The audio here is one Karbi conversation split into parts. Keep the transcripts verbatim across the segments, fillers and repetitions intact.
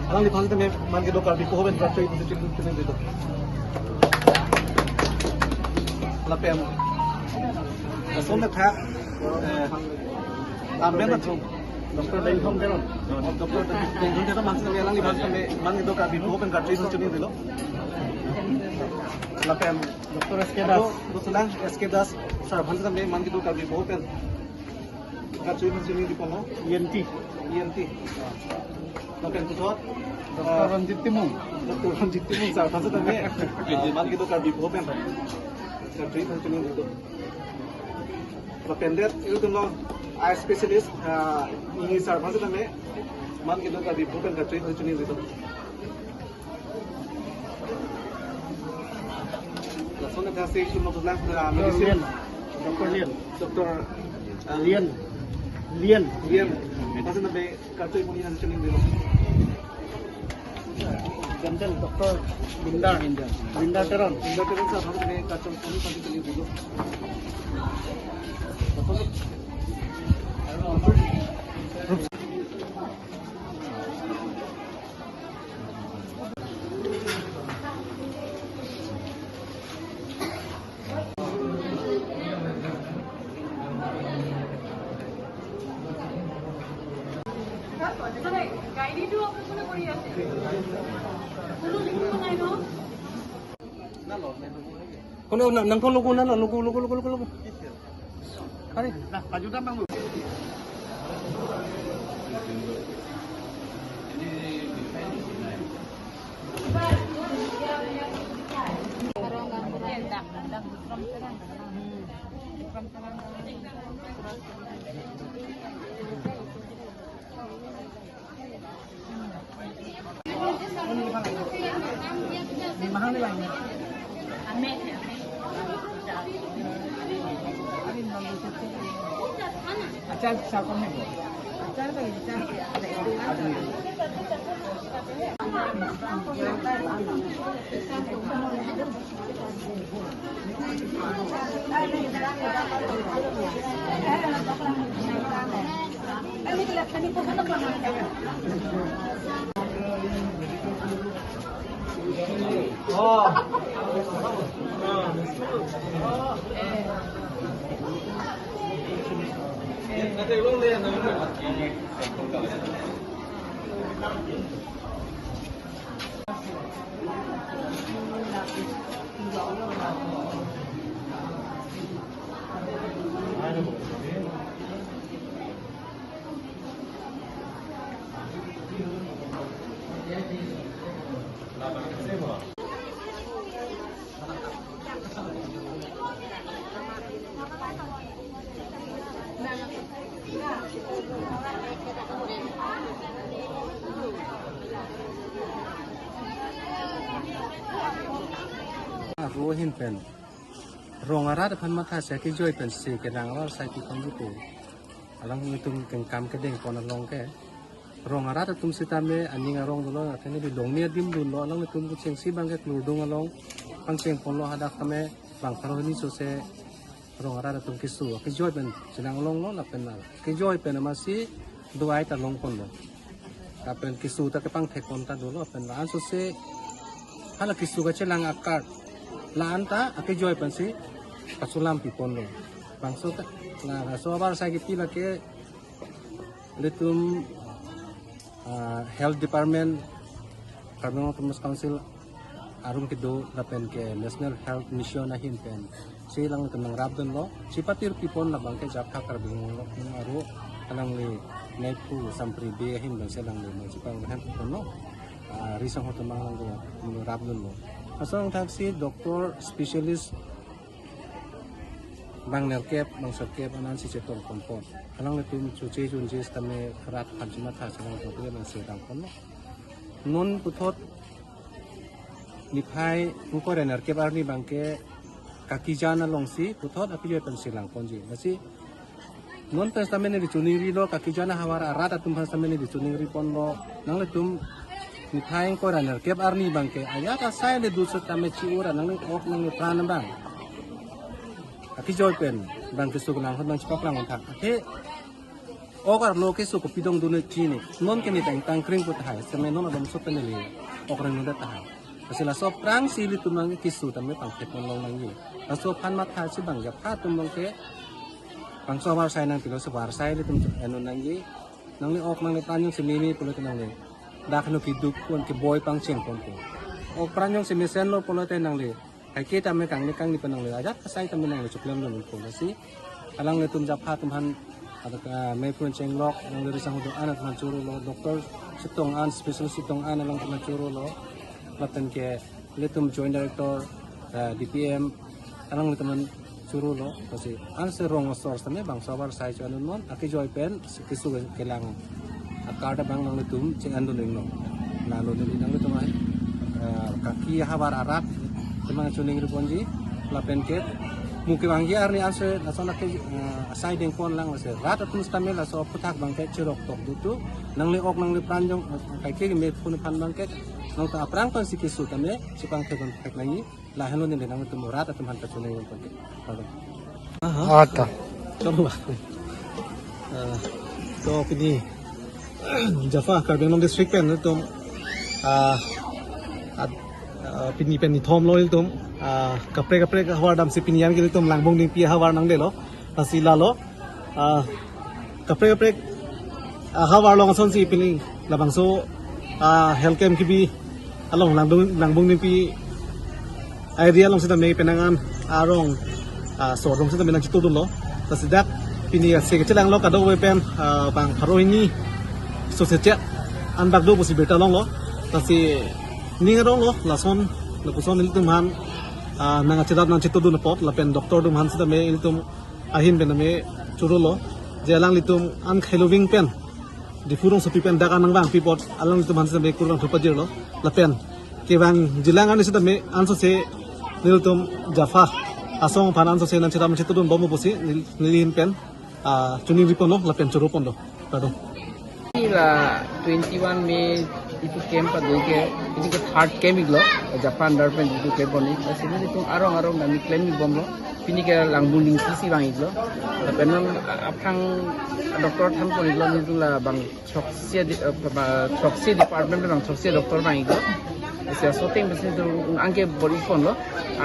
Alangliphan sitame man kedo Karbi Anglong pen karcho iphan si chini chini dilo. Lapen lason le tha, eh, amen atum Doctor Dengthom Teron, Doctor Dengthom Teron aphan sitame alangliphan sitame man kedo Karbi Anglong pen karcho iphan si chini dilo. Lapen Doctor S K Das. Doctor S K Das sir aphan sitame man kedo Karbi Anglong pen karcho iphan si chini diponlo. E N T. E N T. Lapen puthot, Doctor ah, Ranjit Timung. Doctor Ranjit Timung sir aphan sitame, ah, man kedo Karbi Anglong pen karcho iphan si chini dilo. Lapen det, ilitum lo eye specialist, ah, Ingi sir aphan sitame man kedo Karbi Anglong pen karcho iphan si chini dilo. Lason le tha si chini lo, ah, medicine. Lian. Doctor Lian. Doctor, ah, Lian. Lian. Lian. Aphan sitame karcho iphan si chini dilo. Dental Doctor Bindar. Bindar. Bindar Teron. Bindar Teron sir aphan sitame karcho iphan si chini dilo. Kono na, nangkon logo na, logo, logo, logo, logo, logo. Are, nah, maju dah, Bang. Aro ahin pen rong arat aphan matha si kejoi pensi kelang avarsai pi kong gitu. Alanglitum kengkam kedeng pon along ke rong arat atum sitame aning arong dolo, athene bilong ni adim dunlo, alanglitum kechengsi abang ke klurdung along pangcheng ponlo, hadak tame bang pharo hini sose rong arat atum keso akejoi pen chelang longlo lapen la kejoi pen amatsi do-ai ta long ponlo. Lapen keso ta kepangthek pon ta dolo, lapen la-an sose hala keso kachelang a-card la-an ta akejoi pensi kachelam pi ponlo. Bangso ta, na, laso avarsai kipi lake ilitum, ah, Health Department, Karbi Anglong Autonomous Council arum kedo lapen ke National Health Mission ahin pensi alanglitum nangrap dunlo. Si patir pi pon labang ke Japha Karbi Anglong aro alangli Neiphu Sampri Bey ahin pensi alangli municipal hem pi ponlo. Ah, risang hotomang alangli nangrap dunlo. Asong thaksi doctor specialist bang nerkep, bang sirkep anansi chetong ponpon. Alanglitum choche junje sitame rat aphan si matha si alangtum ke bang sedang ponlo. Non puthot niphai ingkoi ra nerkep arni abang ke kakijan alongsi puthot akejoi pensi lang ponji. Lasi non pen sitame neli choningrilo, kakijan ahavar arat atum aphan sitame neli choningri ponlo. Nanglitum niphai ingkoi ra nerkep arni abang ke ajat asai le dusot tame chi-ura nangli ok nangli pran abang akejoi pen bang keso kelang ahut bang chepaklang on tha. Athe Ok arlo keso kopidong dun chini. Non ke ni tang tang kring put hai. Seme non adom so peneli. Ok reng nunda tahai. Lasi laso aphrangsi ilitum nangli keso tame pangthek non long nangji. Laso aphan matha si bang japha atum bang ke. Bangso avarsai nangpilo si avarsai ilitum en non nangji. Nangli ok nangli pran jongsi meme pulote nangli. Dak no kiduk pon keboi pangcheng pon ko. Ok pran jongsi mesenlo pulote nangli. Kaike tame kangni kangni pen nangli ajat asai tame nangli choklemlo nangpo lasi. Alanglitum japha atum aphan adak, ah, mepun chenglok nangli risang hudu an atum aphan chorolo, doctor chetong an, special chetong an alangtum aphan chorolo. Lapen ke ilitum joint director, ah, D P M alanglitum aphan chorolo. Lasi anse rong asor sitame bangso avarsai cho-en non, akejoi pen si keso kelang akar ta bang nanglitum ching-en dun ring non. Lalo neli nanglitum ai, eh, kaki havar arat temang chuning riponji lapen ke muke bangji arni anse lason ake, eh, asai dengpon lang lasi rat atum sitame laso aphuthak bang ke chirok tok dutu nangli ok nangli pran jong, eh, kaike mepun aphan bang ke nangta aphrang pen si keso tame chepangthek pon thek nangji. Lahenlo neli nanglitum rat atum aphan kachoningri pon ke. Pardon. Aha. Ata. Chalo ba. Ah, to pini Japha Karbi Anglong District pen ilitum, ah, at, ah, pini pen nithom lo ilitum, ah, kaprek kaprek havar damsi pini an ke ilitum Langbong Dingpi havar nangdelo. Lasi lalo, ah, kaprek kaprek, ah, havar along asonsi pini labangso, ah, health camp kebi along Langbong, Langbong Dingpi area along sitame penang an arong, ah, so arong sitame nangchitudunlo. Lasi dak pini ase kechelanglo kadokave pen, ah, bang pharo hini so seche an bak do pusi birta longlo. Lasi ning aronglo lason lapuson ilitum aphan, ah, nangkachelar nangchitudun apot lapen doctor atum aphan sitame ilitum ahin pen tame chorolo, je alanglitum an khailoving pen Diphu rongsopi pen dak an nangvangpi apot alanglitum aphan sitame kurvangthu pajirlo lapen kevangjilang arni sitame ansose nelitum Japha asong aphan ansose nangchelar nangchitudun bompo pusi neli, neli ahin pen, ah, choningri ponlo lapen choro ponlo. Pardon. Pini la twenty-one May itum camp pado ke, pini ke third camp iklo, Japha under pen itum camp pon ik. Lasi nelitum arong arong dam klem ik bomlo. Pini ke Langbong Dingpi si vang iklo. Lapen non aphrang doctor than pon iklo, nelitum labang throksi di-, eh, ba, throksi department bang throksi doctor vang iklo. Lasi aso ateng besi itum anke bor-i ponlo.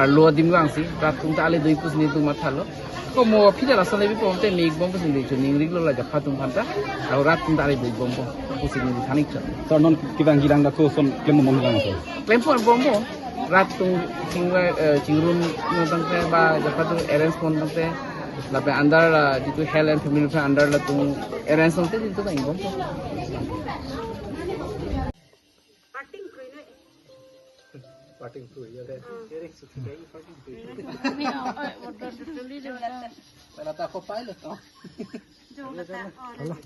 Arlo adim vangsi rat atum ta ale do-ik pusi nelitum mathalo. Ko mo aphi ta lason le bipon te me ik bompo pusi neli choningri iklo la Japha atum aphan ta. Aru rat atum ta ale do-ik bompo pusi neli than ik chot. Sir, non kevangjilang dak koson klem bomlang, sir? Klem pon bompo. Rat atum ching, eh, chingrum non tangte ba Japha atum arrange pon tangte. Lapen under la jitu Health and Family Welfare under latum arrange tangte jitu vang bompo. Parting three ne. Parting three, ya deh. Ah. Parting three. Pala ta ko pilot, oh. Jo, bata, oh,